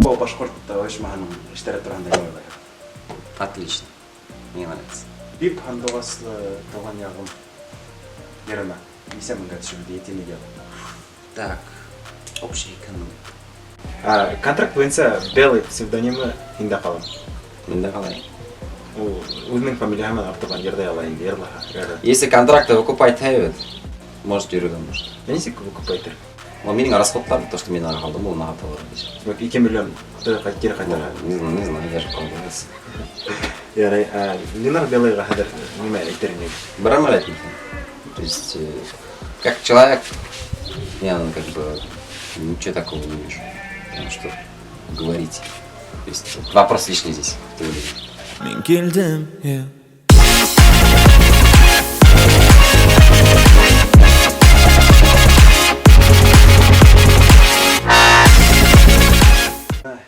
Был башҡорт ойошмаһының эштәре тураһында ни уйлайһың? Отлично. Мне нравится. Бик һандуғаслы тыуған яғым йырына нисә меңгә төшөрөлдө Етимегә? Так, общая экономика. Контракт буйынса Белый псевдонимы һиндә ҡала. Миндә ҡалай. Ул үҙенең фамилияһы менән артабан йырҙай ала инде, йырлаһа. Әгәр. Если контракты выкупать итә, может, йөрөргә может. Ә нисек выкупать итер? Но минең расходтар, то, что мин алдым, ул миңә табыр. Тимәк, 2 миллион кире ҡайтара. Не знаю, не знаю, я же продавец. Ярай, Ленар Белыйға хәҙер нимә әйтер инең? Бер әмәл әйтмәйем. То есть, как человек, я, ну, как бы, ничего такого не вижу. Потому что говорить. То есть, вопрос лишний здесь. Мин килдем, yeah.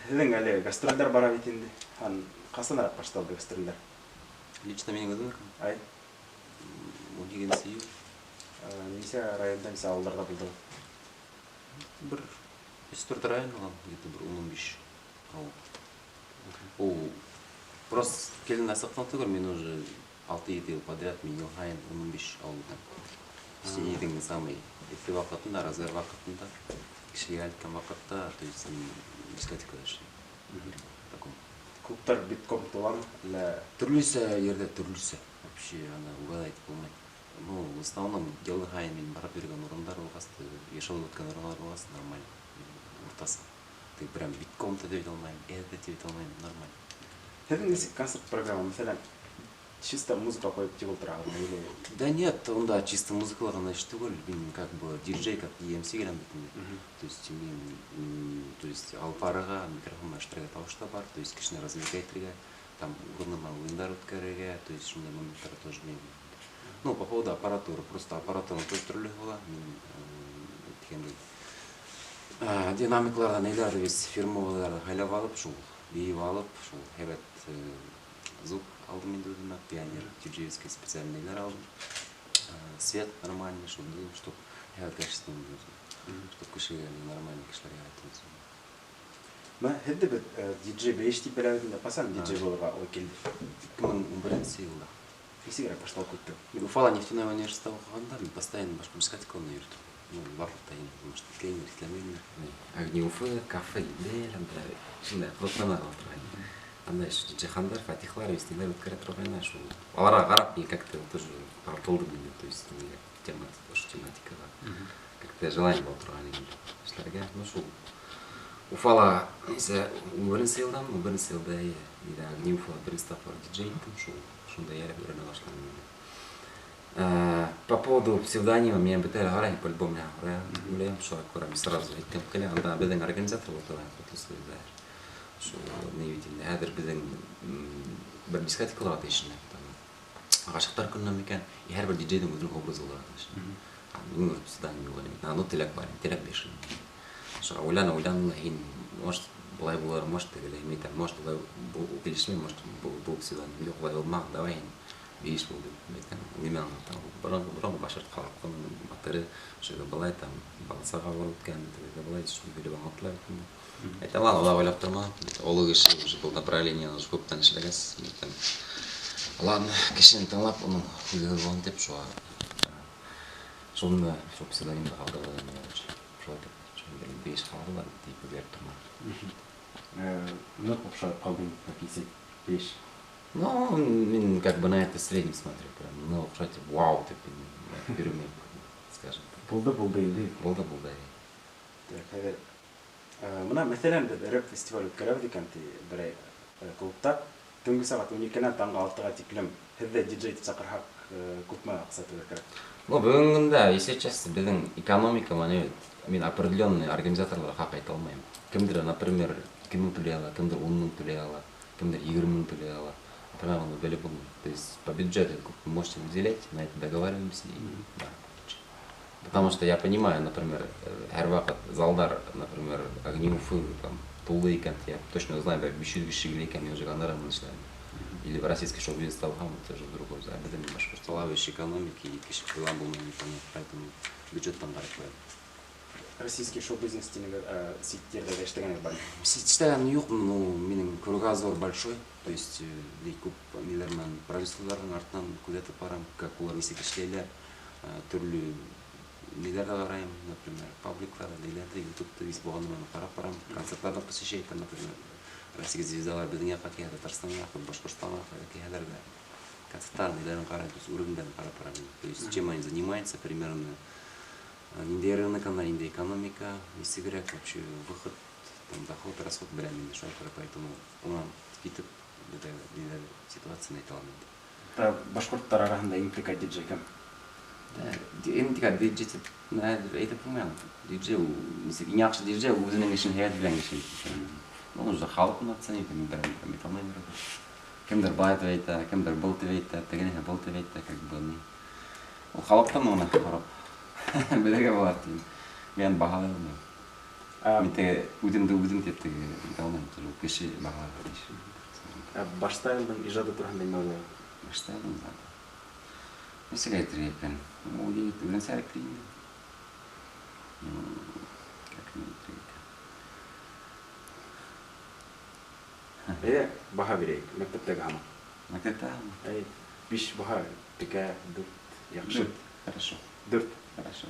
Һеҙҙең әле гастролдәр бара бит инде. Һәм ҡасаныраҡ башталды гастролдәр? Лично минең үҙемдеке. Ай. 12 июль. Нисә районда, нисә ауылдарҙа булды? Бер 3-4 район булған, где-то бер 15 ауыл. Ул просто килен асыҡтан түгел, мин уже 6-7 йыл подряд мин йыл һайын 15 ауыл үтәм. Йәйҙең самый эҫе ваҡытында, разгар ваҡытында, кешегә әйткән ваҡытта, то есть мин дискотекала эшләйем. Таком. Клубтар битком туламы? Әллә Төрлөсә ерҙә төрлөсә. Вообще аны угадать булмай. Ну, в основном йыл һайын мин барып йөрөгән урындар булғас, йышылып үткән урындар булғас, нормально. Уртаса. Ты прям битком та тип әйтә алмайым, әҙ ҙә тип әйтә алмайым, нормально. Һеҙҙең нисек концерт программа, мәҫәлән, чисто музыка ҡуйып тип ултыраһығыҙмы или? Да нет, унда чисто музыкала ғына эш түгел. Мин как бы диджей, как EMC киләм бит инде. То есть мин, то есть алып барырға, микрофон эшләргә тауыш та бар, то есть кешене развлекать итергә, там урыныма уйындар үткәрергә, то есть шундай моменттар тоже мин. Ну, по поводу аппаратуры, просто аппаратура тоже төрлө була. Мин, әйткәндәй, динамикларҙан нәйләр весь фирмаларҙы һайлап алып, шул бейеп алып, шул һәйбәт звук алдым инде үҙемә, Пионер, диджейский специальныйлар алдым. Свет нормальный, шул, чтоб һәйбәт качественный был, чтоб кешегә нормальный кешеләргә әйтеп. Мә, һеҙҙе беҙ диджей Бейеш тип беләбеҙ инде. Ҡасан диджей булырға уй килде? 2011 йылда. Нисегерәк башталып китте? Мин Уфала нефтяной университетта уҡығанда мин постоянно башҡа дискотекаларҙа йөрөтөм. Ну, ваҡытта инде, потому что тренер эшләмәйем. Огни Уфы, кафе, Идель, анда шундай ҡылыҡлана ҡала торғайны. Анда Джихандар, Фатихлар, вестилер үткәрә торғайны. Шул аларға ҡарап мин как-то тоже тартылдым инде, то есть тема, ошо тематикаға. Как-то желание була торған инде эшләргә. Ну, шул Уфала, нисә, 11-нсе йылдан, 11-нсе йылда, эйе, ниҙә, Огни Уфала беренсе тапҡыр диджей иттем, шул, шунда эйәреп өйрәнә башланым инде. По поводу псевдонима, мин бит әле ҡарайым, по-любому миңә уйлайым, шуға күрә мин сразу әйткем килә, анда беҙҙең организатор була торған Ҡотлосой Заһир. Шул ни бит инде, хәҙер беҙҙең, бер дискотекалар ата эшенә, там, ғашиҡтар көнөнә микән, и һәр бер диджейҙың үҙенең образы була торған. Минең үҙ псевдоним юҡ әле, ну, теләк бар, теләк бешеный. Шуға уйлана, уйлана, һин, может, былай булыр, может, тегеләй, мин әйтәм, может, былай килешмәй, может, был псевдоним юҡ, былай булмаҫ, давай һин Бейеш бул тип әйтәм. Нимә аңлатам? Боронғо башҡорт халҡының батыры, шуға былай там балсаға барып үткән, тегегә былай, шуны һөйләп аңлатыла бит инде. Әйтәм, ладно, улай уйлап торма. Оло кеше уже был направление уже күптән эшләгәс, әйтәм, ладно, кешене тыңлап, уның һүҙе булһын тип, шуға шуны шул псевдонимды ҡалдырҙы инде. Шулай итеп, шундай Бейеш ҡалды ла, тип үҙгәреп торманы. Ныҡ оҡшап ҡалдың, кисә Бейеш. Ну, мин как бы на это среднем смотрю, прям, ну, оҡшай тип, вау, тип, мин йөрөмәйем, скажем так. Булды, булды инде. Булды, булды. Так, хәҙер. Бына, мәҫәлән, беҙ рэп фестиваль үткәрәбеҙ икән, ти, берәй клубта. Төнгө сәғәт 12-нән таңғы 6-ға тиклем һеҙҙе диджей итеп саҡырһаҡ, күпме аҡса түләргә кәрәк? Ну, бөгөнгө көндә, если честно, беҙҙең экономика, мына бит, мин определенный организаторларға хаҡ әйтә алмайым. Кемдер, например, 2 мең түләй ала, кемдер 10 мең түләй ала, кемдер 20 мең түләй ала. Например, он белеп булмай. То есть по бюджету вы можете выделять, на это договариваемся и да. Потому что я понимаю, например, һәр ваҡыт залдар, например, Огни Уфы, там, тулы икән, я точно знаю, бер 500 кеше килә икән, мин уже гонорар менән эшләйем. Или в российский шоу-бизнес табһам, это уже другой. А беҙҙең башҡортостанда экономики, и кеше план булмай, непонятно, поэтому бюджеттан ҡарап ҡуям. Российский шоу-бизнес тинегеҙ, сит ерҙәрҙә эшләгәнегеҙ бармы? Эшләгән юҡ, ну, минең кругозор большой, то есть күп ниләр менән продюсерларҙың артынан күҙәтеп барам, как улар нисек эшләйләр, төрлө ниләр ҙә ҡарайым, например, пабликтар, ниләрҙе, ютубты весь булғаны менән ҡарап барам, концертларҙы посещать итәм, например, Россия звездалар беҙҙең яҡҡа килә, Татарстанға, Башҡортостанға килһәләр ҙә, концерттарын, ниләрен ҡарайым, то есть уровеньдәрен ҡарап барам, то есть чем они занимаются примерно, ниндәй рынок анда, ниндәй экономика, нисегерәк вообще выход, там доход, расход беләм инде, шуға күрә, поэтому унан китеп бөтә ниләр ситуацияны әйтә алам инде. Та башҡорттар араһында иң текә диджей кем? Иң текә диджей тип әйтеп булмай аны. Диджей ул нисек иң яҡшы диджей ул үҙенең эшен һәйәт белән эшләй. Ну, уже халыҡ уны оценит, мин берәү әйтә алмайым. Кемдер былай тип әйтә, кемдер был тип әйтә, тегенеһе был тип әйтә, как бы ни. Ул халыҡтан уны ҡарап белергә була тием. Мин баһалай алмайым. Мин теге үҙемде үҙем тип теге әйтә алмайым, ул кеше баһаларға тейеш. Баштайлдың ижады тураһында нимә уйлайһың? Баштайлдың ижады. Нисек әйтергә икән? Ул егет үҙенсәлекле инде. Как ни әйтергә икән? Әйҙә, баһа бирәйек, мәктәптәге һаман. Мәктәптә һаман? Әй, 5 баһа, текә, 4, яҡшы. 4, хорошо. 4. Хорошо.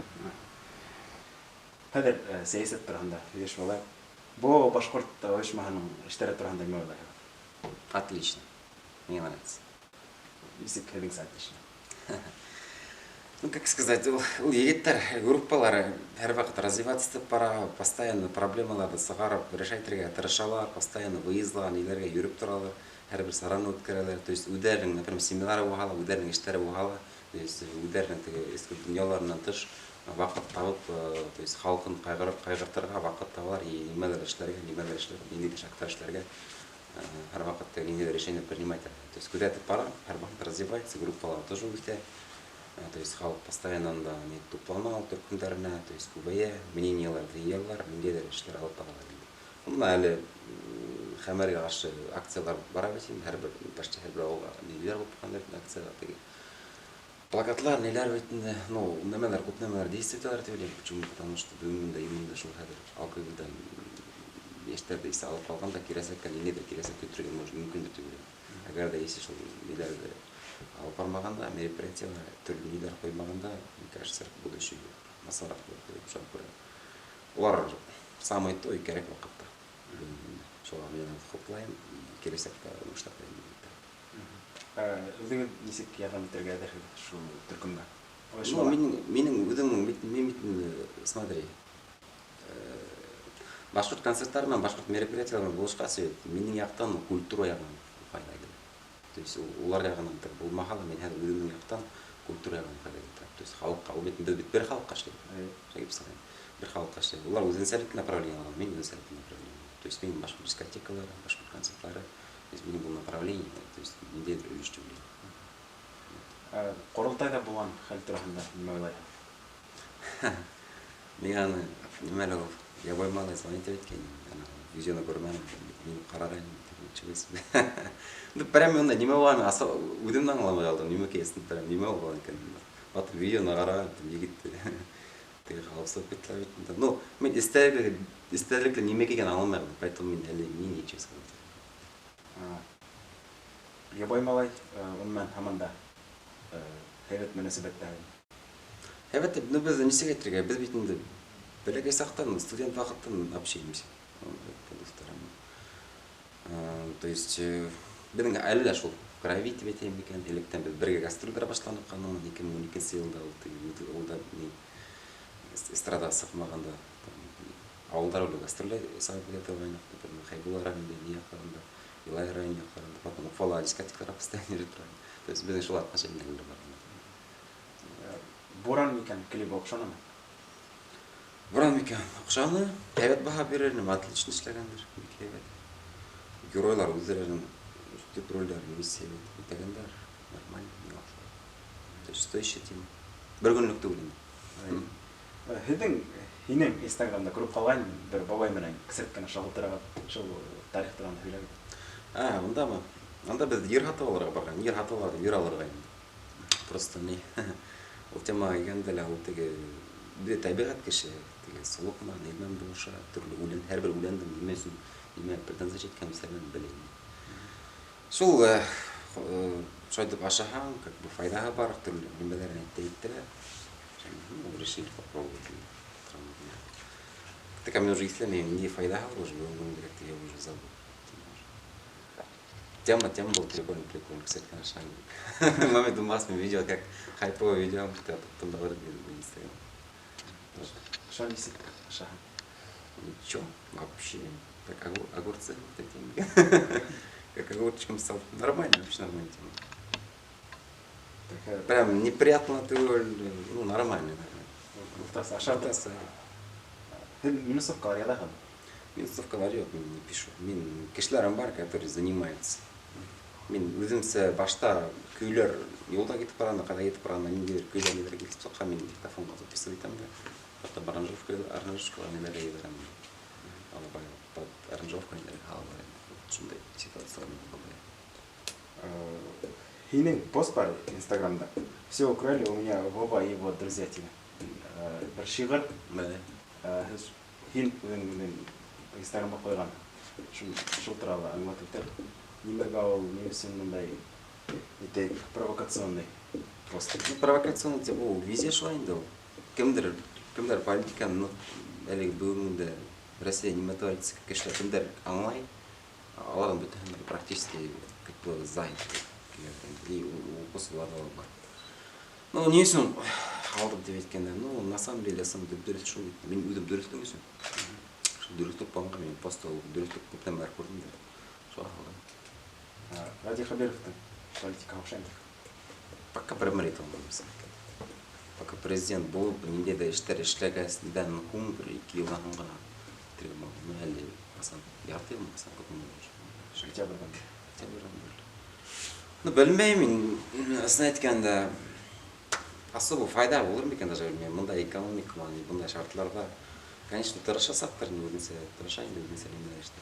Хәҙер сәйәсәт тураһында һөйләшеп алайыҡ. Бу башҡорт ойошмаһының эштәре тураһында нимә уйлайһығыҙ? Отлично. Мне нравится. Нисек һеҙҙеңсә отлично? Ну, как сказать, ул егеттәр группалары һәр ваҡыт развиваться итеп бара, постоянно проблемаларҙы сығарып, решать итергә тырышалар, постоянно выездлар, ниләргә йөрөп торалар, һәр бер сараны үткәрәләр. То есть үҙҙәренең, например, семинары булһа ла, үҙҙәренең эштәре булһа ла, то есть үҙҙәренең теге эске донъяларынан тыш ваҡыт табып, то есть халҡын ҡайғыртырға ваҡыт табалар, и нимәлер эшләргә, нимәлер эшләп, ниндәйҙер шарттар эшләргә, һәр ваҡыт теге ниндәйҙер решение принимать итә. То есть күҙәтеп бара, һәр ваҡыт развивается, группалар тоже үҫә. То есть халыҡ постоянно анда не туплана ул төркөмдәренә, то есть күбәйә, мнениеларҙы йыялар, ниндәйҙер эштәр алып баралар инде. Бына әле хәмергә ҡаршы акциялар бара бит инде, почти һәр бер ауылға ниләр булып ҡуйғандар бит акциялар теге. Плакатлар, ниләр бит инде, ну, нәмәләр, күп нәмәләр действует итәләр тип уйлайым. Почему? Потому что бөгөнгө көндә именно шул хәҙер алкоголдән йәштәрҙе иҫә алып ҡалған да киләсәккә ниндәйҙер киләсәк көтөргә может мөмкиндер тип уйлайым. Әгәр ҙә если шул ниләрҙе алып бармағанда, мероприятиялар, төрлө ниләр ҡуймағанда, мне кажется, будущее насараҡ булыр тип уйлайым. Шуға күрә улар самый той кәрәк ваҡытта. Шуға мин хуплайым, киләсәктә уңыштар теләйем. Үҙегеҙ нисек ярҙам итергә әҙерһегеҙ шул төркөмгә? Ну, минең үҙемдең бит, мин бит инде, смотри, башҡорт концерттары менән башҡорт мероприятиялары менән булышҡас бит, минең яҡтан культура яғынан файҙа килә. То есть улар яғынан так булмаһа ла, мин хәҙер үҙемдең яҡтан культура яғынан файҙа килтерәм. То есть халыҡҡа, ул бит, беҙ бит бер халыҡҡа эшләйбеҙ. Шулай тип санайым. Бер халыҡҡа эшләйбеҙ. Улар үҙенсәлекле направление алған, мин үҙенсәлекле направление. То есть минең башҡорт дискотекалары, башҡорт концертлары, то есть минең был направление, то есть ниндәйҙер өлөш тип уйлайым. Ҡоролтайҙа булған хәл тураһында нимә уйлайһың? Мин аны нимә әле ул, ябай малай звонить иткән, ана видеоны күрмәнем, мин ҡарағайным, ничего себе. Ну, прям унда нимә булғанын үҙем дә аңламай ҡалдым, нимә икәнен, прям нимә булған икән. Потом видеоны ҡарағам, егет теге халыҡ сығып киттеләр бит инде. Ну, мин эстәлекле нимә икәнен аңламай ҡалдым, поэтому мин әле мин ничего сказать. Ябай малай, уның менән һаман да һәйбәт мөнәсәбәттә. Һәйбәт, ну, беҙ нисек әйтергә, беҙ бит инде бәләкәй саҡтан, студент ваҡыттан общаемся. Дуҫтарым. То есть, беҙҙең әле лә шул крови тип әйтәйем микән, электән беҙ бергә гастролдәр башланып ҡалған, ике мең ун икенсе йылда ул теге, ул да ни, эстрадаға сыҡмағанда, там, ауылдар үле гастролдәр сығып китә торғайныҡ, например, Хәйбулла районында, ни яҡтарында, Илай районы яҡтарында, потом Уфала дискотекалар постоянно йөрөп торған. То есть беҙҙең шул отношениеләр бар. Буран микән клибы оҡшанымы? Буран микән оҡшаны, һәйбәт баһа бирер инем, отлично эшләгәндер, бик һәйбәт. Геройлар үҙҙәренең төп ролдәрен бик һәйбәт үтәгәндәр, нормально, миңә оҡшай. То есть стоящая тема. Бер көнлөк түгел инде. Һеҙҙең, һинең Инстаграмда күреп ҡалған бер бабай менән кесерт кенә шалтырап, шул тарих тураһында һөйләгеҙ. А, ундамы? Унда беҙ ер һатып алырға барған, ер һатып алырға, ер алырға инде. Просто ни. Ул темаға килгәндә лә ул теге бер тәбиғәт кеше, Теге солоҡ менән, ни менән булыша, төрлө үлән, һәр бер үләндең нимә өсөн, нимә предназначить иткән үҫәләрен белә ине. Шул шулай итеп ашаһаң, как бы файҙаһы бар, төрлө нимәләрен әйттерә. Ну, решили попробовать. Так, а мин уже иҫләмәйем, ни файҙаһы бар уже, бөгөнгө я уже забыл. Тема была прикольная, прикольная, кстати, конечно. Маме Думас мне видел, как хайповое видео, я потом давай в Инстаграм. Шо висит? Ша. Ничего, вообще. Так огурцы вот эти. Как огурчиком стал. Нормально, вообще нормальная тема. Такая... Прям неприятно ты, ну, нормально, нормально. Аша. Минусовкалар яҙаһың? Минусовкалар юҡ, мин не пишу. Мин кешеләрем бар, которые занимаются. Мин үҙемсә башта көйләр юлда китеп барғанда, ҡайҙа китеп барғанда, ниндәйҙер көйләр ниҙәр килеп сыҡһа, мин диктофонға записывать итәм дә, потом аранжировка ниләргә ебәрәм. Алып под аранжировка ниләргә алып барам. Шундай ситуациялар булды. Һинең пост бар Инстаграмда. Все украли у меня Вова и его друзья тебе. Бер шиғыр. Һин үҙең Инстаграмға ҡуйған. Шул турала аңлатып үтер. Нимәгә ул, ни өсөн мындай итәйек провокационный пост? Ну, провокационный тип ул везде шулай инде ул. Кемдер политиканы әлеге бөгөнгө Россия нимә творится, кешеләр кемдер аңлай, аларҙың бөтәһен практически как бы за и уҡыусылар ҙа бар. Ну, ни өсөн алдым тип әйткәндә, ну, на самом деле, ысын дөрөҫ шул бит. Мин үҙем дөрөҫлөк өсөн. Шул дөрөҫлөк булғанға мин пост ул дөрөҫлөк күптән бар күрҙем дә. Шуға алдым. Радий Хабировтың политикаға оҡшаймы? Пока бер әйтә алмайым. Пока президент булып, ниндәй ҙә эштәр эшләгәндән һуң бер ике йылдан һуң ғына әйтергә була. Ну, әле ҡасан, ярты йылмы, ҡасан күпме булыр? Октябрҙан. Октябрҙан бирле. Ну, белмәйем мин, ысын әйткәндә, особо файҙа булыр микән даже белмәйем. Бындай экономика, бындай шартларҙа, конечно, тырышасаҡтыр, үҙенсә тырыша инде, үҙенсә ниндәй эштәр.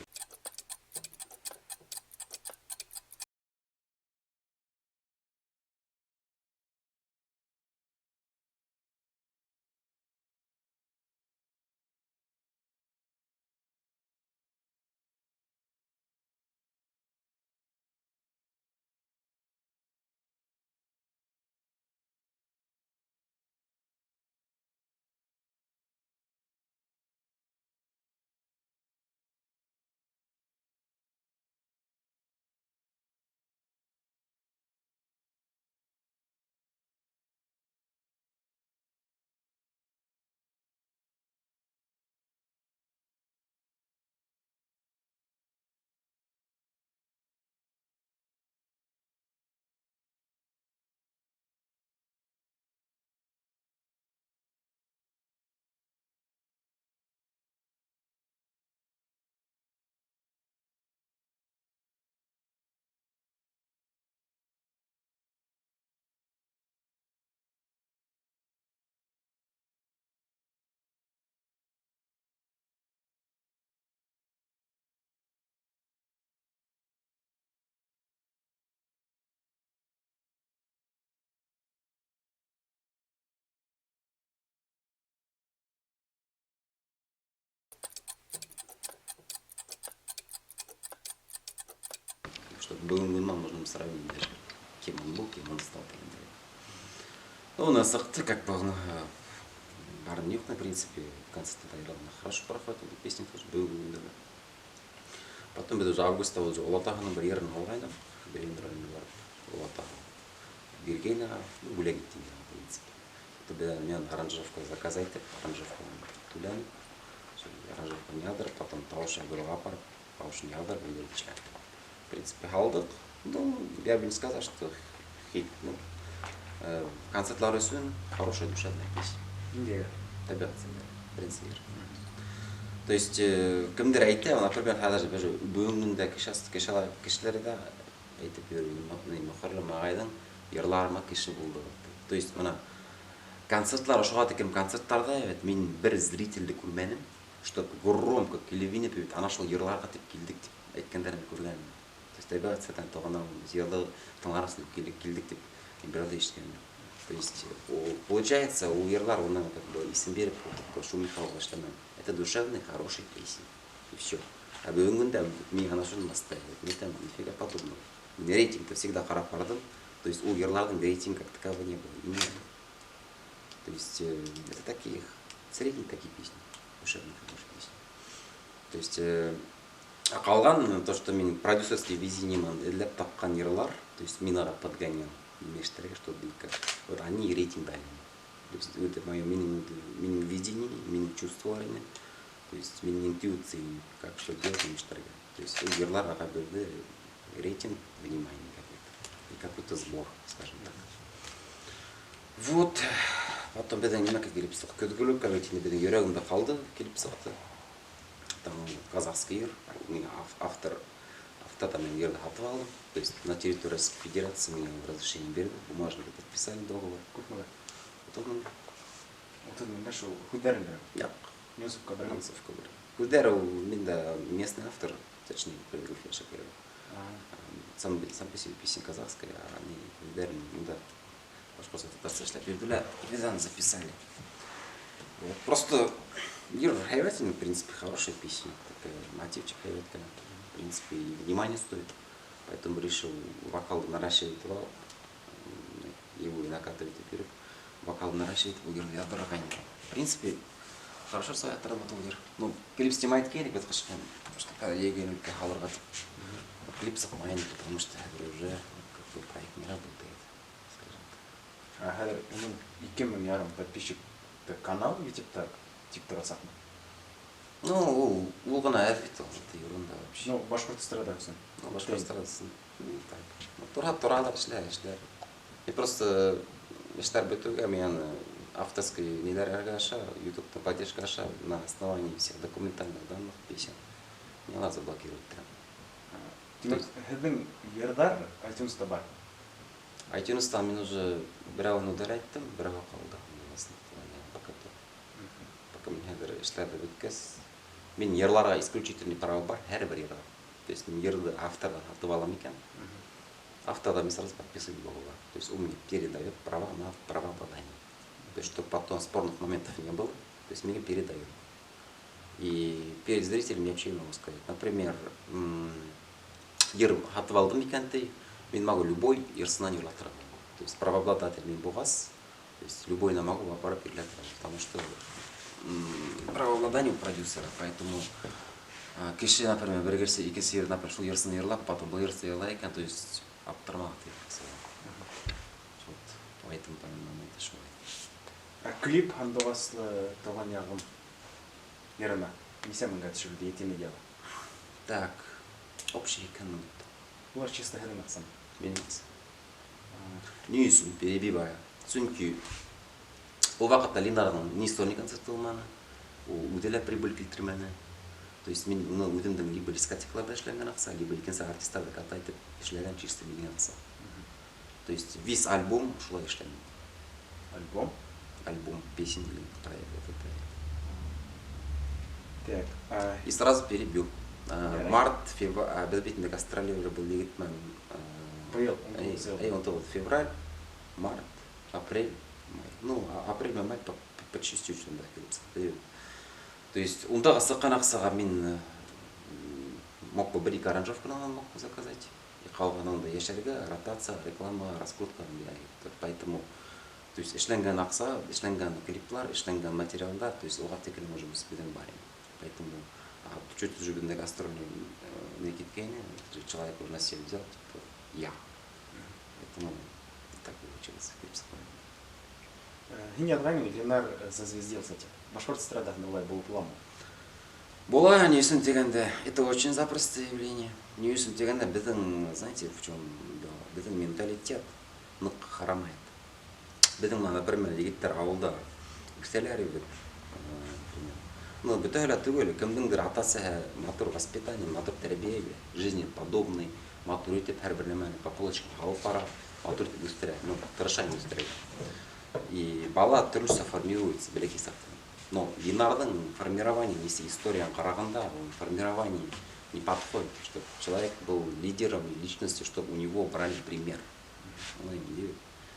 Чтобы бөгөнгө менән можно сравнить даже, кем он был, кем он стал, тигәндәй. Ну, у нас сыҡты, как бы, барын юҡ, в принципе, концерты даярҙығына хорошо проходит, песни тоже бөгөнгө көндә. Потом беҙ уже августта уже Олатағының бер йырын алғайныҡ, Бәйен районына барып, Олатағы биргәйне, ну, бүләк итте инде, в принципе. Потом беҙ менән аранжировка заказ итеп, аранжировка түләнеп, аранжировканы яҙҙырып, потом тауыш яҙҙырыуға апарып, тауышын яҙҙырып, өйҙә эшләп. В принципе, алдыҡ. Ну, я бы не сказал, что хит. Ну, концертлар өсөн хорошая душевная песня. Ниндәй? Тәбиғәт сәндәре, беренсе йыр. То есть, кемдер әйтә, например, хәҙер даже бөгөнгө көндә кешеләр ҙә әйтеп йөрөй, Мөхәрләм ағайҙың йырларыма кеше булды. То есть, мына концертлар, ошоға тиклем концерттарҙа, бит, мин бер зрителде күрмәнем, что громко килеп инеп, бит, ана шул йырларға тип килдек тип әйткәндәрен күргәнем. То есть, тәбиғәт сәтән туғаннан йырлы тыңлар өсөн килдек тип мин берәү ҙә ишеткәнем юҡ. То есть, получается, ул йырлар уны как бы исем биреп, такой шумиха эшләмәм. Это душевные, хорошие песни. И все. А бөгөнгө көндә мин ана шуны настаивать. Мин там нифига подобного. Мин рейтингты всегда ҡарап барҙым. То есть ул йырларҙың рейтинг как такового не было. И не было. То есть это такие, средние такие песни. Душевные, хорошие песни. То есть а ҡалған то, что мин продюсерский видением эҙләп тапҡан йырлар, то есть мин ара подгонял немештәргә, чтобы как вот они и рейтинг дали мне. То есть это мое минең видение, минең чувстволар ине. То есть минең интуиция, как что делать немештәргә. То есть ул йырлар аға бирҙе рейтинг, внимание какой-то. И какой-то сбор, скажем так. Вот. Потом беҙҙең нимә килеп сыҡты? Көҙгөлөк, короче, беҙҙең йөрәгемдә ҡалды, килеп сыҡты. Там казахский йыр, мин авторҙан мин йырҙы һатып алдым. То есть на территории Российской Федерации миңә разрешение бирҙе, бумажный подписали договор. Күпмегә? 30 мең. 30 меңгә шул һүҙҙәрен бирәм. Юҡ. Музыка бирәм. Концовка бер. Һүҙҙәр ул мин дә местный автор, точнее, Гульфия Шакирова. Сам по себе песня казахская, а они һүҙҙәрен да башҡортса, татарса эшләп бирҙеләр, и беҙ аны записали. Вот. Просто йыр һәйбәт, в принципе, хорошая песня. Такая, мотивчик һәйбәт кенә. В принципе, и внимание стоит. Поэтому решил вокал наращивать, его и накатывать теперь. Вокал наращивать, ул йырҙы яҙҙырырға инде. В принципе, хорошо отработал йыр. Ну, клип снимать кәрәк бит ҡышҡан, потому что егермеккә һалырға тип. Клип сыҡмай, потому что уже как бы проект не работает, скажем так. А хәҙер уның 2,5 мең подписчик канал ютубта тик торасаҡмы? Ну, ул ғына әҙ бит ул, это ерунда вообще. Ну, башҡорт эстрадаһы. Ну, башҡорт эстрадаһы. Ну, так. Ну, тора, торалар, эшләр, эшләр. И просто эштәр бөтөүгә мин аны авторский ниләр аша, ютубта поддержка аша, на основании всех документальных данных песен. Мне надо заблокировать прям. Тимәк, һеҙҙең йырҙар iTunes-та бар. iTunes-тан мин уже берәүен удалять иттем, берәүе ҡалды. Пока то. Пока мин хәҙер эшләрҙе бөткәс, мин йырларға исключительный право бар, һәр бер йырға. То есть мин йырҙы авторҙан һатып алам икән, авторҙан мин сразу подписываю договор. То есть он мне передает права на правообладание. То есть, чтобы потом спорных моментов не было, то есть мне передают. И перед зрителем я вообще могу сказать. Например, йыр һатып алдым икән ти, мин могу любой йырсынан йырлатырға. То есть правообладатель мин булғас, то есть любой могу апарып йырлатырға, потому что правообладание у продюсера, поэтому кеше, например, бер кеше икенсе йыр, например, шул йырсын йырлап, потом был йырсы йырлай икән, то есть аптырмаға тип. Вот, поэтому там моменты шулай. А клип «Һандуғаслы тыуған яғым» йырына нисә меңгә төшөрөлдө Ети медиала? Так, общий 2 мең. Улар чисто һеҙҙең аҡсамы? Минең аҡса. Ни өсөн перебиваю? Сөнки ул ваҡытта Линарҙың ни сольный концерты булманы, ул үҙе лә прибыль килтермәне. То есть мин уны үҙемдең либо дискотекаларҙа эшләгән аҡса, либо икенсе артистарҙы катать итеп эшләгән чисто минең аҡса. То есть весь альбом шулай эшләнде. Альбом? Альбом песен или проект, этот проект. Так. А, И сразу перебью. Ярай. Март, февраль, беҙ бит инде гастроли уже был егет менән. Быйыл, 19 йыл. Әй, 19 февраль, март, апрель, май. Ну, апрель менән май по чуть-чуть унда килеп сыҡты. То есть ундағы сыҡҡан аҡсаға мин мог бы бер ике аранжировканы мог бы заказать. И ҡалғанын да йәшәргә, ротация, реклама, раскрутка. Поэтому, то есть эшләнгән аҡса, эшләнгән клиплар, эшләнгән материалдар, то есть уға тиклем уже без беҙҙең бар ине. Поэтому чуть уже бында гастрольный не киткәйне, человек уже на себя взял, типа, я. Поэтому так получилось, клип сыҡманы. Һин яҙғайның, Ленар зазвездился тип. Башҡорт эстрадаһында улай булып буламы? Була, ни өсөн тигәндә, это очень запросто явление. Ни өсөн тигәндә, беҙҙең, знаете, в чем дело? Беҙҙең менталитет ныҡ харамайт. Беҙҙең мына, например, егеттәр ауылда үҫәләр бит, например. Ну, бөтәһе лә түгел, кемдеңдер атасы матур воспитание, матур тәрбиә бирә, жизнеподобный, матур итеп һәр бер нәмәне по полочкам алып бара, матур итеп үҫтерә, ну, тырыша инде үҫтерергә. И бала төрлөсә формируется бәләкәй саҡта. Но Ленарҙың формирование, если историяны ҡарағанда, он формирование не подходит, чтобы человек был лидером, личностью, чтобы у него брали пример. Он не делает.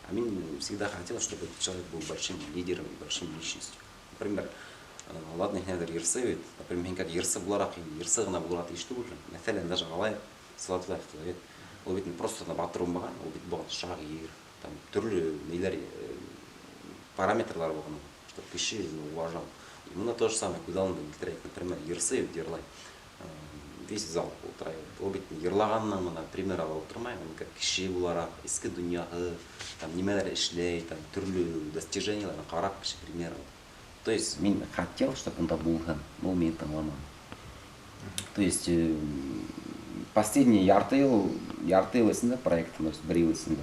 А мин всегда хотел, чтобы этот человек был большим лидером и большим личностью. Например, ладно, һинәҙер йырсы бит, например, мин как йырсы булараҡ, йырсы ғына булырға тейеш түгел. Мәҫәлән, даже алайыҡ Салават бит. Ул бит просто батыр булмаған, ул бит булған шағир, там төрлө ниләр, параметрлар булған, чтобы кеше уважал. И мына то же самое, күҙ алдында килтерәйек, например, йырсы бит йырлай. Весь зал ултыра. Ул бит йырлағанынан ғына пример ала ултырмай, ул как кеше булараҡ, эске донъяһы, там нимәләр эшләй, там төрлө достиженияларына ҡарап кеше пример ала. То есть мин хотел, чтобы унда булһын, но ул мине тыңламаны. То есть последний ярты йыл эсендә проект, то есть бер йыл эсендә.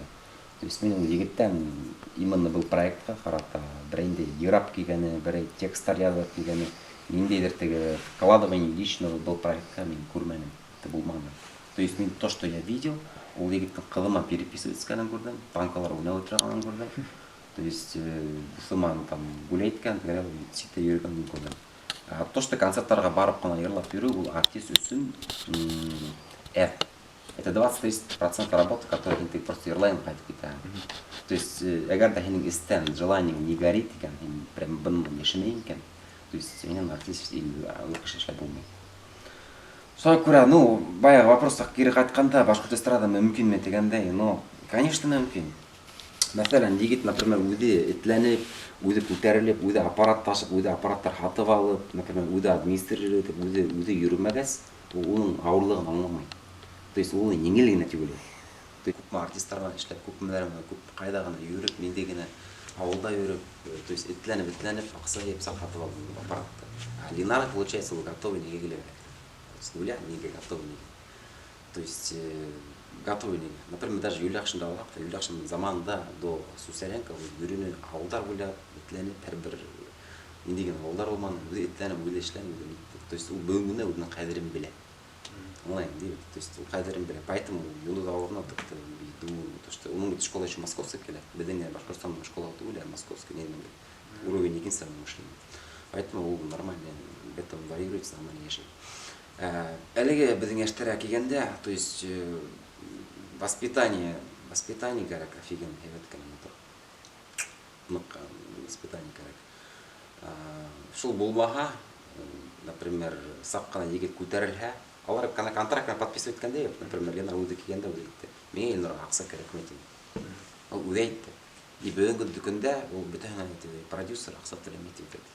То есть мин ул егеттән именно был проектҡа ҡарата берәй инде йырлап килгәне, берәй тексттар яҙып килгәне, ниндәйҙер теге вкладывание личного был проектҡа мин күрмәнем, это булманы. То есть мин то, что я видел, ул егеттең ҡыҙыма переписывать иткәнен күрҙем, танкалар уйнап ултырғанын күрҙем. То есть дуҫыма там гулять иткән, ситтә йөрөгәнен күрҙем. А то, что концерттарға барып ҡына йырлап йөрөү, ул артист өсөн это 20-30% работы, которую ты просто йырлайың ҡайтып китәһең. То есть, әгәр ҙә һинең эстән желаниең не горит икән, һин прям бының йәшәмәй икән, то есть һинең артист или ул кеше эшләп булмай. Шуға күрә, ну, баяғы вопросҡа кире ҡайтҡанда, башҡорт эстрада мөмкинме тигәндәй, ну, конечно, мөмкин. Мәҫәлән, егет, например, үҙе этләнеп, үҙе күтәрелеп, үҙе аппарат ташып, үҙе аппараттар һатып алып, например, үҙе администрировать итеп, үҙе йөрөмәгәс, ул уның ауырлығын аңламай. То есть ул еңел генә тип уйлай. Күпме артисттар менән эшләп, күпмеләр менән күп ҡайҙа ғына йөрөп, ниндәй генә ауылда йөрөп, то есть этләнеп, этләнеп, аҡса йыйып һатып алдым аппаратты. А Ленар, получается, ул готовый нигә килә. С нуля нигә готовый нигә. То есть готовый нигә. Например, даже Юльяҡшинды алһаҡ та, Юльяҡшин заманында до Сусаренко ул йөрөнө ауылдар буйлап, этләнеп, һәр бер ниндәй генә ауылдар булманы, үҙе этләнеп, үҙе эшләнеп, үҙе нитте. То есть ул бөгөнгө көндә үҙенең ҡәҙерен белә. Аңлайым, бит? То есть ул ҡәҙерен белә. Поэтому Йолдоҙ ауылына тыҡты, думаю, то, что уның бит школа еще московская килә. Беҙҙең Башҡортостандың школа түгел, ә московская, не уровень икенсе мышления. Поэтому ул нормально в этом варьируется, нормально йәшәй. Әлеге беҙҙең йәштәргә килгәндә, то есть воспитание кәрәк, офигенно һәйбәт кенә матур. Ныҡ воспитание кәрәк. Шул булмаһа, например, саҡ ҡына егет күтәрелһә, алар контракт подписывать иткәндә, например, Ленар үҙе килгәндә үҙе әйтте. Миңә Ленарға аҡса кәрәкмәй тине. Ул үҙе әйтте. И бөгөнгө көндә ул бөтәһенә әйтте, продюсер аҡса түләмәй тип әйтте.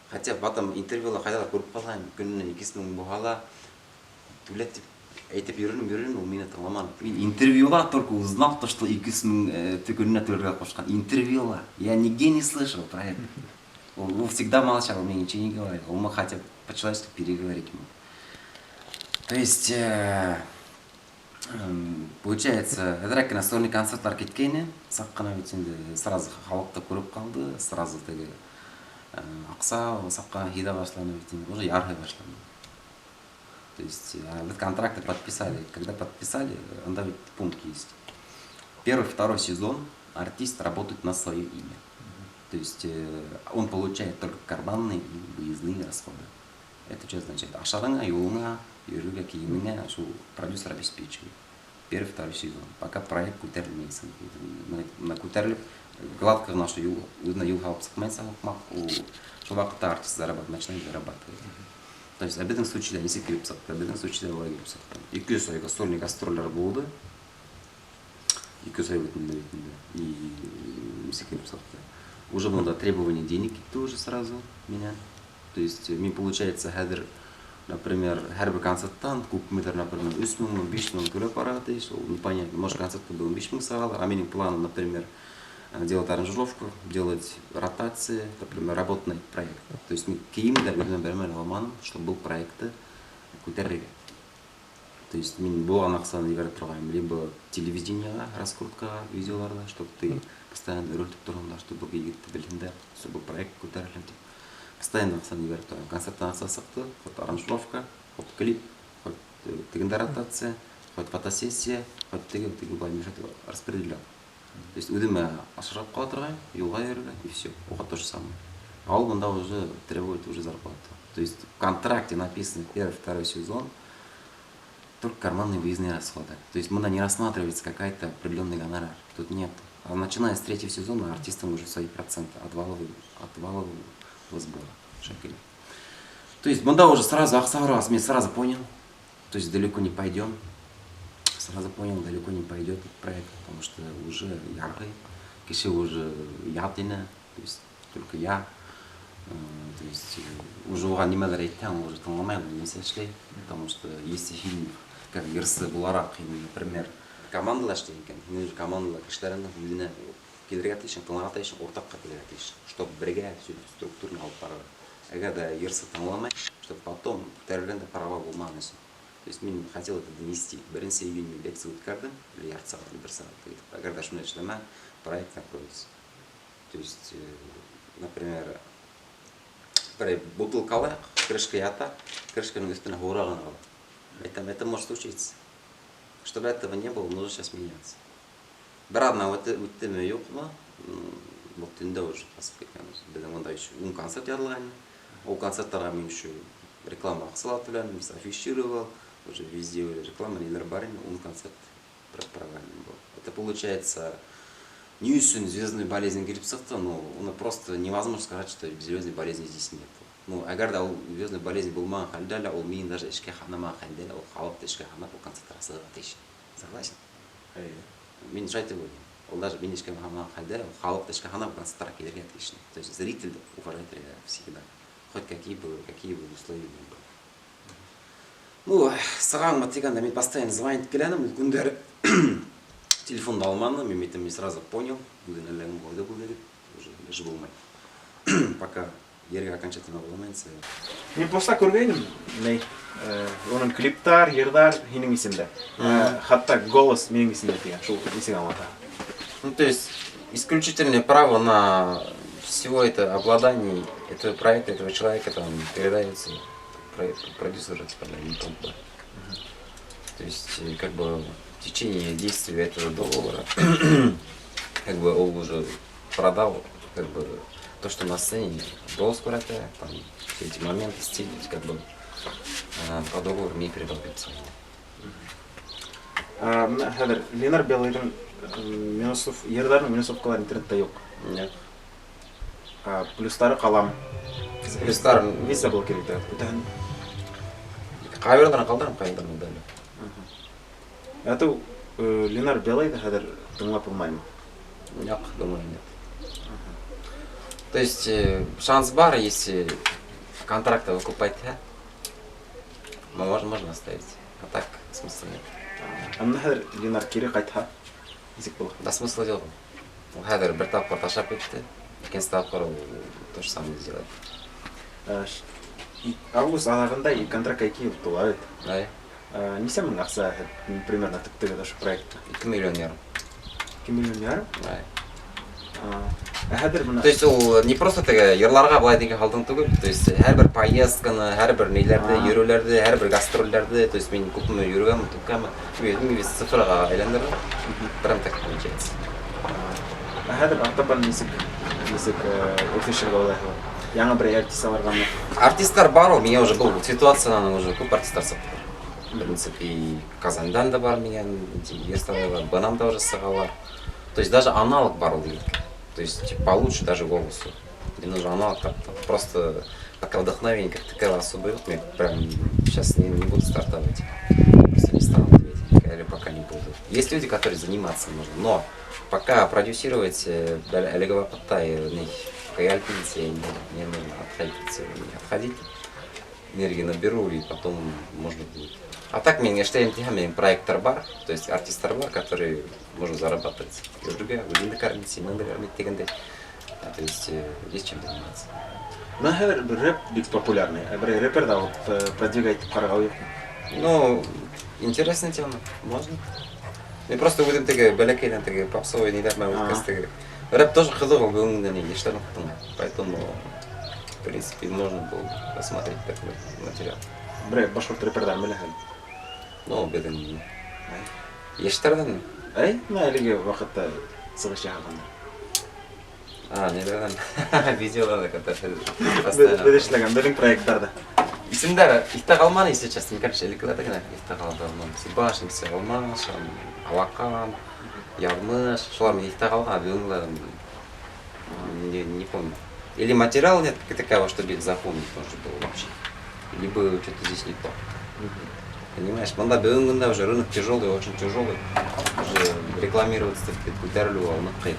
Хотя потом интервьюла ҡайҙалыр күреп ҡалһам, көнөнә 200 мең булһа ла түлә тип әйтеп йөрөнөм, йөрөнөм, ул мине тыңламаны. Мин интервьюла только узнал то, что 200 мең көнөнә түләргә ҡушҡан. Интервьюла. Я нигде не слышал про это. Он всегда молчал, он мне ничего не говорил. Он мог хотя бы по-человечески переговорить мог. То есть, получается, әҙерәк кенә сольный концертлар киткәйне, саҡ ҡына бит инде сразу халыҡты күреп ҡалды, сразу теге аҡса саҡ ҡына һиҙә башланы бит инде, уже ярһый башланы. То есть, беҙ контракты подписали. Когда подписали, анда ведь пункт есть. Первый, второй сезон артист работает на свое имя. То есть он получает только карманные и выездные расходы. Это что означает? Ашарыңа, юлыңа, йөрөргә кейемеңә шул продюсер обеспечивает. Первый, второй сезон. Пока проект күтәрелмәйһең. Мына күтәрелеп, гладко ғына ошо юл, үҙенә юл һалып сыҡмайынса һуҡмаҡ, ул шул ваҡытта артист зарабатывать, начинает зарабатывать. То есть, ә беҙҙең случайда нисек килеп сыҡты? Беҙҙең случайда былай килеп сыҡты. 200 айға сольный гастролдәр булды. 200 ай бит инде. И нисек килеп сыҡты? Уже бында требование денег китте уже сразу минән. То есть, мин, получается, хәҙер, например, һәр бер концерттан күпмелер, например, 3000, 5000 түләп барырға тейеш, ул непонятно. Может, концертта бөгөн 5000 сығалар, а минең планым, например, делать аранжировку, делать ротации, например, работать над проектом. То есть мин кейем дә үҙемә бер мәл алманым, чтобы был проектты күтәрергә. То есть мин булған аҡсаны ебәреп торғайным, либо телевидениеға, раскруткаға, видеоларҙа, чтобы ты постоянно өйрәтеп торғандар, чтобы егетте белһендәр, чтобы проект күтәрелһен тип. Постоянно аҡсаны ебәреп торам. Концерттан аҡса сыҡты, хоть аранжировка, хоть клип, хоть тегендә ротация, хоть фотосессия, хоть теге, теге былай мешать распределял. То есть үҙемә ашырап ҡала торғайным, юлға йөрөргә, и все. Уға то же самое. А ул бында уже требует уже зарплату. То есть в контракте написано первый, второй сезон, только карманные выездные расходы. То есть мында не рассматривается какая-то определенный гонорар. Тут нет. А начиная с третьего сезона артистам уже свои проценты от валового сбора шекелей. То есть бында уже сразу аҡса һорағас, мин сразу понял. То есть далеко не пойдем. Сразу понял, далеко не пойдет этот проект, потому что уже ярый, кеше уже ят ине, то есть только я. То есть уже уға нимәлер әйтһәң, уже тыңламай, ул үҙенсә эшләй, потому что если һин как йырсы булараҡ, һин, например, командала эшләй икән, һин уже командала кешеләреңдең һүҙенә килергә тейешһең, тыңларға тейешһең, уртаҡҡа килергә тейешһең, чтобы бергә всю эту структураны алып барырға. Әгәр ҙә йырсы тыңламай, чтобы потом күтәрелгәндә права булмаһын өсөн. То есть мин хотел это донести. Беренсе июнь мин лекция үткәрҙем, или ярты сәғәт, или бер сәғәт. Әгәр ҙә шуны эшләмә, проект накроется. То есть, например, бер бутылка алайыҡ, крышка ята, крышканың өҫтөнә һыу ғына ҡала. Әйтәм, это может случиться. Чтобы этого не было, нужно сейчас меняться. Бер аҙна үттеме, юҡмы, был төндә уже басып киткән. Беҙҙең унда еще 10 концерт яҙылған. Ул концерттарға мин еще реклама аҡсалар түләнем, афишировал, уже везде уже реклама, ниләр бар ине, 10 концерт провальный был. Это получается, ни өсөн звездный болезнь килеп сыҡты, но уны просто невозможно сказать, что звездной болезни здесь нет. Ну, әгәр ҙә ул звездный болезнь булмаған хәлдә лә, ул мине даже эшкә һанамаған хәлдә лә, ул халыҡты эшкә һанап, ул концерттарға сығырға тейеш. Согласен? Эйе. Мин шулай тип уйлайым. Ул даже мине эшкә һанамаған хәлдә, ул халыҡты эшкә һанап, концерттарға килергә тейеш. То есть зритель уважать всегда. Хоть какие бы условия ни были. Ну, сығаммы тигәндә мин постоянно звонить киләнем, ул көндәре телефонды алманы, мин әйтәм, мин сразу понял, үҙен әллә ҡуйҙы был егет, уже эш булмай. Пока ергә окончательно булмайынса. Мин постта күргәйнем, ни, уның клиптар, йырҙар һинең исемдә. Хатта голос минең исемдә тигән, шул нисек аңлата? Ну, то есть, исключительное право на всего это обладание этого проекта, этого человека там передается продюсеру, типа, да, не Погба. То есть, как бы, в течение действия этого договора, как бы, он уже продал, как бы, то, что на сцене, голос куда-то, там, все эти моменты, стиль, как бы, по договору мне передал певца. Бына хәҙер Ленар Белыйҙың минусов, йырҙарының минусовкалары интернетта юҡ. Нет. Плюстары ҡалам. Плюстар- Виса был кәрәк тә. Бүтән. Ҡайҙарҙан ҡалдырам, ҡайҙарҙан удалю. Ә Ленар Белыйҙы хәҙер тыңлап булмаймы? Нет, думаю, нет. То есть шанс бар, если контракты выкупать, да? Мы можно оставить. А так смысла нет. Ә бына хәҙер Ленар кире ҡайтһа, нисек була? Да смысла юҡ. Ул хәҙер бер тапҡыр ташлап китте, икенсе тапҡыр ул то же самое сделает. Август аҙағында и контрактҡа 2 йыл тула бит. Да? Нисә мең аҡса примерно түктегеҙ ошо проектҡа? 2,5 миллиона. 2,5 миллион? Да. Ә хәҙер бына То есть ул не просто теге йырларға былай тигән һалдың түгел, то есть һәр бер поездканы, һәр бер ниләрҙе, йөрөүләрҙе, һәр бер гастролдәрҙе, то есть мин күпме йөрөгәнмен, түккәнмен, мин весь цифраға әйләндерҙем. Прям так получается. Ә хәҙер артабан нисек үҫешергә уйлайһығыҙ? Яңы бер артист алырғамы? Артисттар бар ул, миңә уже был ситуациянан уже күп артисттар сыҡты. В принципе, и Казандан да бар миңә, Ерстан бар, бынан да уже сығалар. То есть даже аналог бар ул егеткә. То есть типа, получше даже голосу. Мне нужен аналог таптым. Просто пока вдохновение как такового особо юҡ, мин прям сейчас не буду стартовать. Просто не стану ответить, или пока не буду. Есть люди, которые заниматься нужно, но пока продюсировать әлеге ваҡытта я не буду. Мне нужно отходить, не отходить, энергию наберу и потом можно будет. А так мин эшләйем тиһәм, минең проекттар бар, то есть артисттар бар, которые можно зарабатывать. Йөрөргә, үҙеңде кормить, семьяңды кормить тигәндәй. То есть есть чем заниматься. Бына хәҙер бер рэп бик популярный. Ә бер рэпер ҙа алып продвигать итеп ҡарарға юҡмы? Ну, интересная тема, можно. Мин просто үҙем теге бәләкәйҙән теге попсовый ниләр менән үткәс теге. Рэп тоже ҡыҙыҡ ул бөгөнгө ни йәштәрҙең тыңлай. Поэтому, в принципе, можно было посмотреть такой материал. Бер башҡорт рэперҙарын беләһең? Ну, беҙҙең йәштәрҙән. Әй, бына әлеге ваҡытта сығыш яһағандар. А, ниләрҙән? Видеоларҙа, которые постоянно. Беҙ эшләгән, беҙҙең проекттарҙа. Исемдәр иҫтә ҡалманы, если честно. Мин, короче, элеккеләрҙе генә иҫтә ҡалды. Сибаш, Алмаш, Алаҡан. Яҙмыш, шулар минең иҫтә ҡалған, бөгөн не помню. Или материала нет как такового, чтобы их запомнить можно было вообще. Либо что-то здесь не то. Понимаешь, бында бөгөнгө көндә уже рынок тяжелый, очень тяжелый. Уже рекламироваться күтәрелеү ул ныҡ ҡыйын.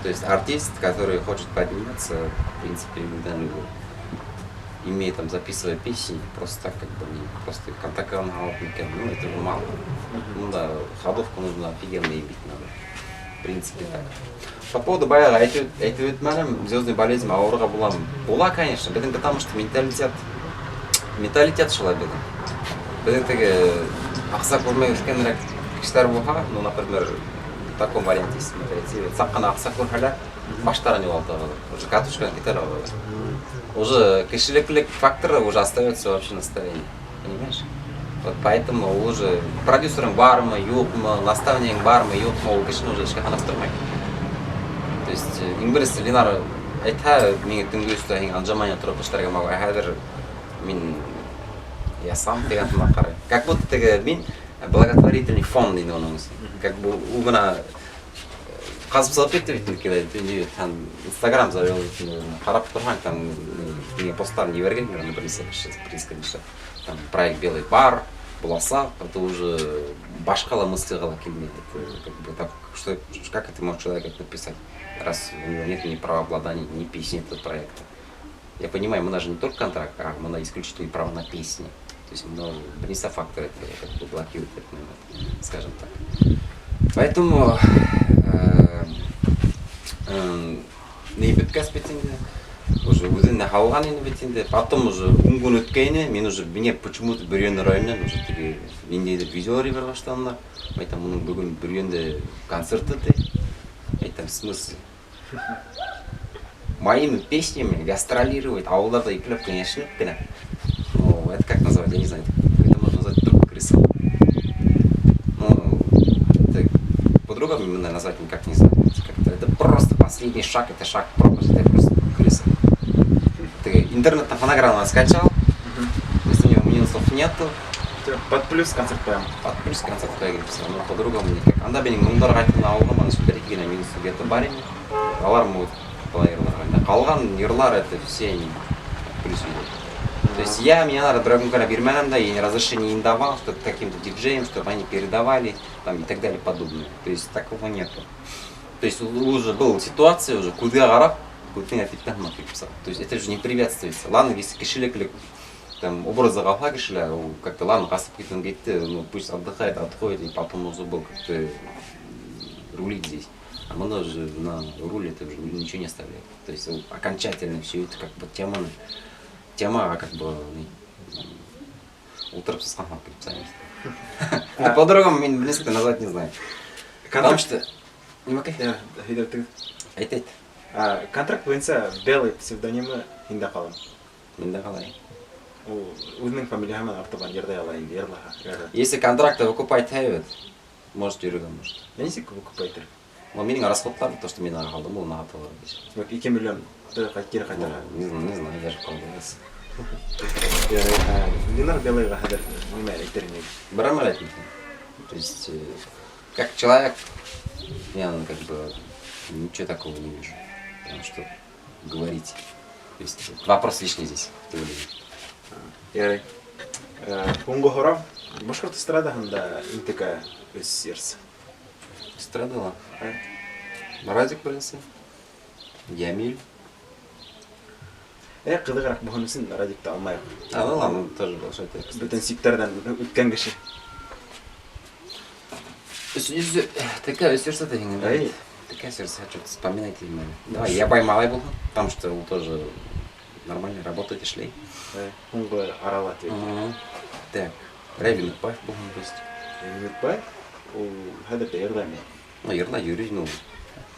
То есть артист, который хочет подняться, в принципе, да, имея там, записывая песни, просто так как бы не просто контакт ну, это уже мало. Ну да, ходовку нужно офигенно иметь надо. В принципе, так. По поводу баяғы әйтеп үтмәнем, звездный болезнь ауырға буламы? Була, конечно, беҙҙең потому что менталитет шулай беҙҙең. Беҙҙең теге аҡса күрмәй үҫкәнерәк кешеләр булһа, ну, например, в таком варианте если смотреть, саҡ ҡына аҡса күрһәләр, баштарын юғалталар. Уже катушканы китә алалар. Уже кешелеклек факторы уже остается вообще на стороне. Понимаешь? Вот поэтому ул уже продюсерың бармы, юҡмы, наставнигың бармы, юҡмы, ул кешене уже эшкә һанап тормай. То есть, иң беренсе Ленар әйтһә, миңә төнгө өстә һин отжимание тороп эшләргә могу. Ә хәҙер мин я сам тигән һымаҡ ҡарай. Как будто теге мин благотворительный фонд инде уның өсөн. Как бы ул бына ҡасып сығып китте бит инде, там Инстаграм завел бит инде. Ҡарап торһаң, там миңә посттарын ебәргән, аны бер нисә кеше, в принципе, конечно, там проект «Белый бар», буласаҡ, это уже башҡа ла мыслиға ла килмәй. Это как бы так, что, как это может человек это написать, раз у него нет ни права обладания, ни песни этого проекта. Я понимаю, мы даже не только контракт, а мы исключительно право на песни. То есть много бер нисә фактор это как бы блокирует этот момент, скажем так. Поэтому ни бөткәс бит инде, уже үҙенә һалған инде бит инде. Потом уже ун көн үткәйне, мин уже миңә почему-то Бөрйән районынан уже теге ниндәйҙер видеолар ебәрә башланылар. Әйтәм, уның бөгөн Бөрйәндә концерты ти. Әйтәм, в смысле? Моими песнями гастролировать, ауылдарҙа икеләп конечно, кенә. Ну, это как назвать, я не знаю. Это можно назвать только крысой. Ну, это по-другому именно назвать никак не знаю. Это, это просто последний шаг, это шаг пропасть, это просто крыса. Ты интернет на фонограмму скачал, если у него минусов нету, Под плюс концерт прям. Под плюс концерт ҡуя все равно по-другому никак. Анда минең моңдарға әйтһәм ауылға мана бер ике генә минус где-то бар ине. Алар могут былай йырларға. Ҡалған йырлар это все они плюс идут. То есть я, мне надо Драгункара бирмәнем, да, я разрешение не давал, что каким-то диджеям, чтобы они передавали, там, и так далее подобное. То есть такого нету. То есть уже была ситуация уже, күҙгә ҡарап, күҙҙең әтиптән писал. То есть это же не приветствуется. Ладно, если кешелеклек там образы ҡалһа кешеләр, ул как-то ладно, ҡасып китен китте, ну пусть отдыхает, отходит, и потом уже был как-то рулить здесь. А мы даже на руле это уже ничего не оставляет. То есть ул окончательно все это как бы тема как бы ултырып сысҡан килеп. Это по-другому мин близко назвать не знаю. Потому что нимәкәй? Я, һөйләп. Әйт, әйт. Контракт буйынса Белый псевдонимы һиндә ҡала. Миндә ҡалай. Ул үҙенең фамилияһы менән артабан йырлай ала инде, йырлаһа. Если контракты выкупать итә, может йөрөргә может. Ә нисек выкупать итер? Но минең расходтар, то, что мин алдым, ул һаталар. Тимәк, 2 миллион кире ҡайтарға. Не знаю, не знаю, я же ҡалдым. Ленар Белыйға хәҙер нимә әйтер инең? Бер әмәл әйтмәйем. То есть, как человек, я, ну, как бы ничего такого не вижу. Потому что говорить. То есть вопрос лишний здесь. Ярай. Һуңғы һорау. Башҡорт эстрадаһында иң текә өс йырсы. Эстрадала. Радик беренсе. Ямиль. Ҡыҙығыраҡ булһын өсөн Радикты алмайыҡ. А, ну ладно, тоже большой текст. Бөтөн сиктәрҙән үткән кеше. Такая сердце ты не Эй. Такая сердце, что-то вспоминайте именно. Давай, я поймалай был, потому что он тоже нормально работает, эшләй. Һуңғы арала тип. Так, Рәвил Нурбаев был, то есть. Нурбаев ул хәҙер ҙә йырлаймы? Ну, йырлай, йөрөй, ну,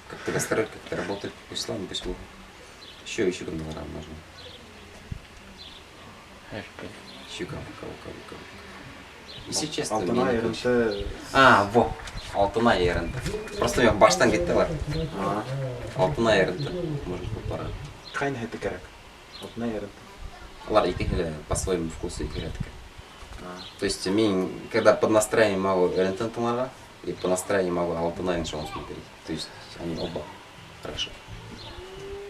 как-то гастроль, как-то работает, пусть ладно, пусть был. Еще кем можно. Еще кого, кого, кого, кого. Если честно, Алтынай мне не РНТ. А, во, Алтынай РНТ. Просто я баштан китте лар. Алтынай РНТ. Может, пора. Ҡайныһы кәрәк? Алтынай РНТ. Улар икеһе по своему вкусу икеһе. То есть мин, когда под настроение могу РНТ тыңларға, И по настроению могу Алтынайның шоуын смотреть. То есть они оба хорошо.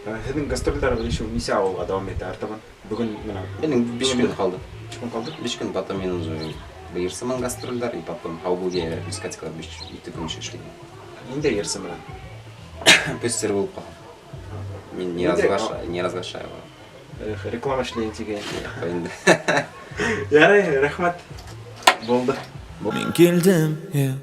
Һеҙҙең гастролдәр еще нисә ауылға дауам итә артабан? Бөгөн бына Минең 5 көн ҡалды. 5 көн ҡалды. 5 көн, потом мин уже йырсы менән гастролдәр, и потом Һаубулге дискотекалар 5 көн еще эшләйем. Ниндәй йырсы менән? Пусть сер булып ҡалһын. Мин не разглашаю, не разглашаю. Эх, реклама эшләйем тигән. Инде. Ярай, рәхмәт. Булды. Мин килдем, yeah.